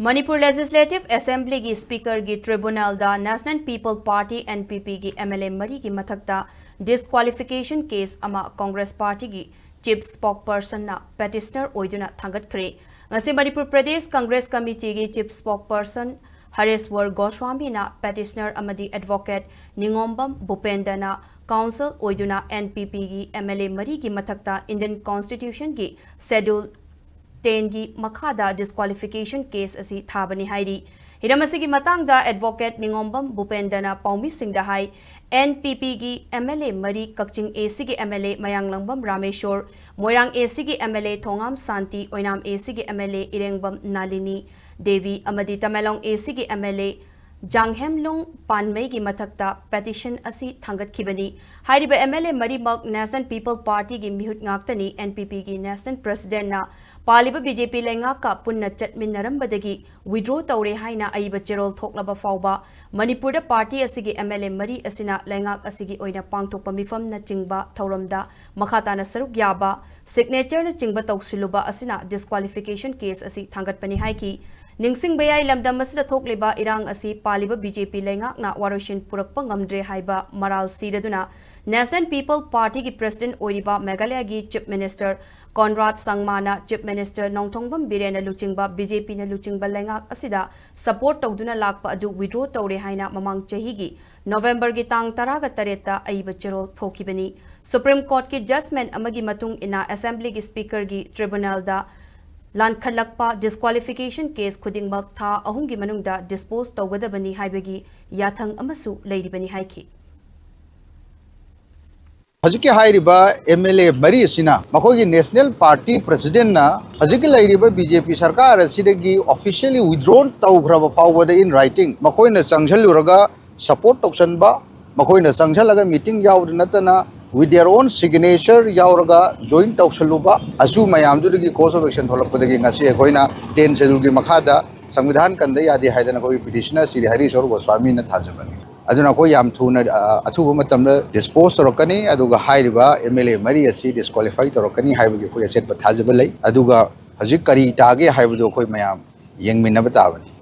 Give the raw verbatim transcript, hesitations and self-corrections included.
Manipur legislative ꯑꯦꯁꯦꯝꯕ꯭ꯂꯤꯒꯤ ꯁ꯭ꯄꯤꯀꯔꯒꯤ ꯇ꯭ꯔꯤꯕꯨꯅꯦꯜꯗ ꯅꯦꯁꯅꯦꯜ ꯄꯤꯄꯜ ꯄꯥꯔꯇꯤ, NPP, ꯒꯤ MLA ꯃꯔꯤꯒꯤ ꯃꯊꯛꯇ ꯗꯤꯁꯀ꯭ꯋꯥꯂꯤꯐꯤꯀꯦꯁꯟ ꯀꯦꯁ ꯑꯃ ꯀꯣꯡꯒ꯭ꯔꯦꯁ ꯄꯥꯔꯇꯤꯒꯤ ꯆꯤꯐ ꯁ꯭ꯄꯣꯛꯄꯔꯁꯟꯅ ꯄꯦꯇꯤꯁꯅꯔ ꯑꯣꯏꯗꯨꯅ ꯊꯥꯡꯒꯠꯈ꯭ꯔꯦ꯫ ꯉꯁꯤ ꯃꯅꯤꯄꯨꯔ ꯄ꯭ꯔꯗꯦꯁ ꯀꯪꯒ꯭ꯔꯦꯁ ꯀꯃꯤꯇꯤꯒꯤ ꯆꯤꯐ ꯁ꯭ꯄꯣꯛꯄꯔꯁꯟ ꯍꯔꯦꯁ꯭ꯋꯔ ꯒꯣꯁ꯭ꯋꯥꯃꯤꯅ ꯄꯦꯇꯤꯁꯅꯔ ꯑꯃꯗꯤ ꯑꯦꯗꯚꯣꯀꯦꯠ ꯅꯤꯉꯣꯝꯕꯝ ꯚꯨꯄꯦꯟꯗ꯭ꯔꯅ ꯀꯥꯎꯟꯁꯤꯜ ꯑꯣꯏꯗꯨꯅ NPP ꯒꯤ MLA ꯃꯔꯤꯒꯤ ꯃꯊꯛꯇ ꯏꯟꯗꯤꯌꯟ ꯀꯣꯟꯁꯇꯤꯇ꯭ꯌꯨꯁꯟꯒꯤ ꯁꯦꯗ꯭ꯌꯨꯜ ꯇꯦꯟꯒꯤ ꯃꯈꯥꯗ ꯗꯤꯁꯀ꯭ꯋꯥꯂꯤꯐꯤꯀꯦꯁꯟ ꯀꯦꯁ ꯑꯁꯤ ꯊꯥꯕꯅꯤ ꯍꯥꯏꯔꯤ꯫ ꯍꯤꯔꯝ ꯑꯁꯤꯒꯤ ꯃꯇꯥꯡꯗ ꯑꯦꯗꯚꯣꯀꯦꯠ ꯅꯤꯉꯣꯝꯕꯝ ꯚꯨꯄꯦꯟꯗ꯭ꯔꯅ ꯄꯥꯎꯃꯤꯁꯤꯡꯗ ꯍꯥꯏ, NPP ꯒꯤ MLA ꯃꯔꯤ, ꯀꯛꯆꯤꯡ AC ꯒꯤ MLA ꯃꯌꯥꯡꯂꯪꯕꯝ ꯔꯥꯃꯦꯁꯣꯔ, ꯃꯣꯏꯔꯥꯡ AC ꯒꯤ MLA ꯊꯣꯉꯥꯝ ꯁꯥꯟꯇꯤ, ꯑꯣꯏꯅꯥꯝ AC ꯒꯤ MLA ꯏꯔꯦꯡꯕꯝ ꯅꯥꯂꯤꯅꯤ ꯗꯦꯕꯤ ꯑꯃꯗꯤ ꯇꯃꯦꯡꯂꯣꯡ AC ꯒꯤ MLA ꯖꯥꯡꯍꯦꯝꯂꯨꯡ ꯄꯥꯟꯃꯩꯒꯤ ꯃꯊꯛꯇ ꯄꯦꯇꯤꯁꯟ ꯑꯁꯤ ꯊꯥꯡꯒꯠꯈꯤꯕꯅꯤ꯫ ꯍꯥꯏꯔꯤꯕ MLA ꯃꯔꯤꯃꯛ ꯅꯦꯁꯅꯦꯜ ꯄꯤꯄꯜ ꯄꯥꯔꯇꯤꯒꯤ ꯃꯤꯍꯨꯠ ꯉꯥꯛꯇꯅꯤ꯫ NPP ꯒꯤ ꯅꯦꯁꯅꯦꯜ ꯄ꯭ꯔꯦꯁꯤꯗꯦꯟꯠꯅ ꯄꯥꯜꯂꯤꯕ BJP ꯂꯩꯉꯥꯛꯀ ꯄꯨꯟꯅ ꯆꯠꯃꯤꯟꯅꯔꯝꯕꯗꯒꯤ ꯋꯤꯗ꯭ꯔꯣ ꯇꯧꯔꯦ ꯍꯥꯏꯅ ꯑꯏꯕ ꯆꯦꯔꯣꯜ ꯊꯣꯛꯂꯕ ꯐꯥꯎꯕ ꯃꯅꯤꯄꯨꯔꯗ ꯄꯥꯔꯇꯤ ꯑꯁꯤꯒꯤ MLA ꯃꯔꯤ ꯑꯁꯤꯅ ꯂꯩꯉꯥꯛ ꯑꯁꯤꯒꯤ ꯑꯣꯏꯅ ꯄꯥꯡꯊꯣꯛꯄ ꯃꯤꯐꯝꯅꯆꯤꯡꯕ ꯊꯧꯔꯝꯗ ꯃꯈꯥ ꯇꯥꯅ ꯁꯔꯨꯛ ꯌꯥꯕ, ꯁꯤꯒꯅꯦꯆꯔꯅꯆꯤꯡꯕ ꯇꯧꯁꯤꯜꯂꯨꯕ ꯑꯁꯤꯅ ꯗꯤꯁꯀ꯭ꯋꯥꯂꯤꯐꯤꯀꯦꯁꯟ ꯀꯦꯁ ꯑꯁꯤ ꯊꯥꯡꯒꯠꯄꯅꯤ ꯍꯥꯏꯈꯤ꯫ ꯅꯤꯡꯁꯤꯡꯕ ꯌꯥꯏ, ꯂꯝꯗꯝ ꯑꯁꯤꯗ ꯊꯣꯛꯂꯤꯕ ꯏꯔꯥꯡ ꯑꯁꯤ ꯄꯥꯜꯂꯤꯕ BJP ꯂꯩꯉꯥꯛꯅ ꯋꯥꯔꯣꯏꯁꯤꯟ ꯄꯨꯔꯛꯄ ꯉꯝꯗ꯭ꯔꯦ ꯍꯥꯏꯕ ꯃꯔꯥꯜ ꯁꯤꯔꯗꯨꯅ ꯅꯦꯁꯅꯦꯜ ꯄꯤꯄꯜ ꯄꯥꯔꯇꯤꯒꯤ ꯄ꯭ꯔꯦꯁꯤꯗꯦꯟꯠ ꯑꯣꯏꯔꯤꯕ ꯃꯦꯘꯥꯂꯌꯒꯤ ꯆꯤꯐ ꯃꯤꯅꯤꯁꯇꯔ ꯀꯣꯟꯔꯥꯗ ꯁꯪꯃꯥꯅ ꯆꯤꯐ ꯃꯤꯅꯤꯁꯇꯔ ꯅꯣꯡꯊꯣꯡꯕꯝ ꯕꯤꯔꯦꯟꯅ ꯂꯨꯆꯤꯡꯕ BJP ꯅ ꯂꯨꯆꯤꯡꯕ ꯂꯩꯉꯥꯛ ꯑꯁꯤꯗ ꯁꯄꯣꯔꯠ ꯇꯧꯗꯨꯅ ꯂꯥꯛꯄ ꯑꯗꯨ ꯋꯤꯗ꯭ꯔꯣ ꯇꯧꯔꯦ ꯍꯥꯏꯅ ꯃꯃꯥꯡ ꯆꯍꯤꯒꯤ ꯅꯣꯚꯦꯝꯕꯔꯒꯤ ꯇꯥꯡ ꯇꯔꯥꯒ ꯇꯔꯦꯠꯇ ꯑꯏꯕ ꯆꯦꯔꯣꯜ ꯊꯣꯛꯈꯤꯕꯅꯤ꯫ ꯁꯨꯄ꯭ꯔꯤꯝ ꯀꯣꯔꯠꯀꯤ ꯖꯖꯃꯦꯟꯠ ꯑꯃꯒꯤ ꯃꯇꯨꯡ ꯏꯟꯅ ꯑꯦꯁꯦꯝꯕ꯭ꯂꯤꯒꯤ ꯁ꯭ꯄꯤꯀꯔꯒꯤ ꯇ꯭ꯔꯤꯕꯨꯅꯦꯜꯗ ꯂꯥꯟꯈꯠꯂꯛꯄ ꯗꯤꯁꯀ꯭ꯋꯥꯂꯤꯐꯤꯀꯦꯁꯟ ꯀꯦꯁ ꯈꯨꯗꯤꯡꯃꯛ ꯊꯥ ꯑꯍꯨꯝꯒꯤ ꯃꯅꯨꯡꯗ ꯗꯤꯁꯄꯣꯖ ꯇꯧꯒꯗꯕꯅꯤ ꯍꯥꯏꯕꯒꯤ ꯌꯥꯊꯪ ꯑꯃꯁꯨ ꯂꯩꯔꯤꯕꯅꯤ ꯍꯥꯏꯈꯤ꯫ ꯍꯧꯖꯤꯛꯀꯤ ꯍꯥꯏꯔꯤꯕ MLA ꯃꯔꯤ ꯑꯁꯤꯅ ꯃꯈꯣꯏꯒꯤ ꯅꯦꯁꯅꯦꯜ ꯄꯥꯔꯇꯤ ꯄ꯭ꯔꯁꯤꯗꯦꯟꯠꯅ ꯍꯧꯖꯤꯛꯀꯤ ꯂꯩꯔꯤꯕ BJP ꯁꯔꯀꯥꯔ ꯑꯁꯤꯗꯒꯤ officially withdrawn ꯇꯧꯈ꯭ꯔꯕ ꯐꯥꯎꯕꯗ in writing ꯃꯈꯣꯏꯅ ꯆꯪꯁꯤꯜꯂꯨꯔꯒ ꯁꯄꯣꯔꯠ ꯇꯧꯁꯟꯕ, ꯃꯈꯣꯏꯅ ꯆꯪꯁꯤꯜꯂꯒ ꯃꯤꯇꯤꯡ ꯌꯥꯎꯗ ꯅꯠꯇꯅ with their own signature ꯌꯥꯎꯔꯒ ꯖꯣꯏꯟ ꯇꯧꯁꯜꯂꯨꯕ, ꯑꯁꯨ ꯃꯌꯥꯝꯗꯨꯗꯒꯤ ꯀꯣꯔꯁ ꯑꯣꯐ ꯑꯦꯛꯁꯟ ꯊꯣꯛꯂꯛꯄꯗꯒꯤ ꯉꯁꯤ ꯑꯩꯈꯣꯏꯅ ꯇꯦꯟ ꯁꯦꯗ꯭ꯌꯨꯜꯒꯤ ꯃꯈꯥꯗ ꯁꯪꯕꯤꯙꯥꯟ ꯀꯟꯗ ꯌꯥꯗꯦ ꯍꯥꯏꯗꯅ ꯑꯩꯈꯣꯏꯒꯤ ꯄꯤꯇꯤꯁꯅꯔ ꯁ꯭ꯔꯤ ꯍꯔꯤꯁꯣꯔ ꯒꯣꯁ꯭ꯋꯥꯃꯤꯅ ꯊꯥꯖꯕꯅꯤ꯫ ꯑꯗꯨꯅ ꯑꯩꯈꯣꯏ ꯌꯥꯝ ꯊꯨꯅ, ꯑ, ꯑꯊꯨꯕ ꯃꯇꯝꯗ ꯗꯤꯁꯄꯣꯖ ꯇꯧꯔꯛꯀꯅꯤ, ꯑꯗꯨꯒ ꯍꯥꯏꯔꯤꯕ MLA ꯃꯔꯤ ꯑꯁꯤ ꯗꯤꯁꯀ꯭ꯋꯥꯂꯤꯐꯥꯏ ꯇꯧꯔꯛꯀꯅꯤ ꯍꯥꯏꯕꯒꯤ ꯑꯩꯈꯣꯏ ꯑꯆꯦꯠꯄ ꯊꯥꯖꯕ ꯂꯩ꯫ ꯑꯗꯨꯒ ꯍꯧꯖꯤꯛ ꯀꯔꯤ ꯇꯥꯒꯦ ꯍꯥꯏꯕꯗꯨ ꯑꯩꯈꯣꯏ ꯃꯌꯥꯝ ꯌꯦꯡꯃꯤꯟꯅꯕ ꯇꯥꯕꯅꯤ꯫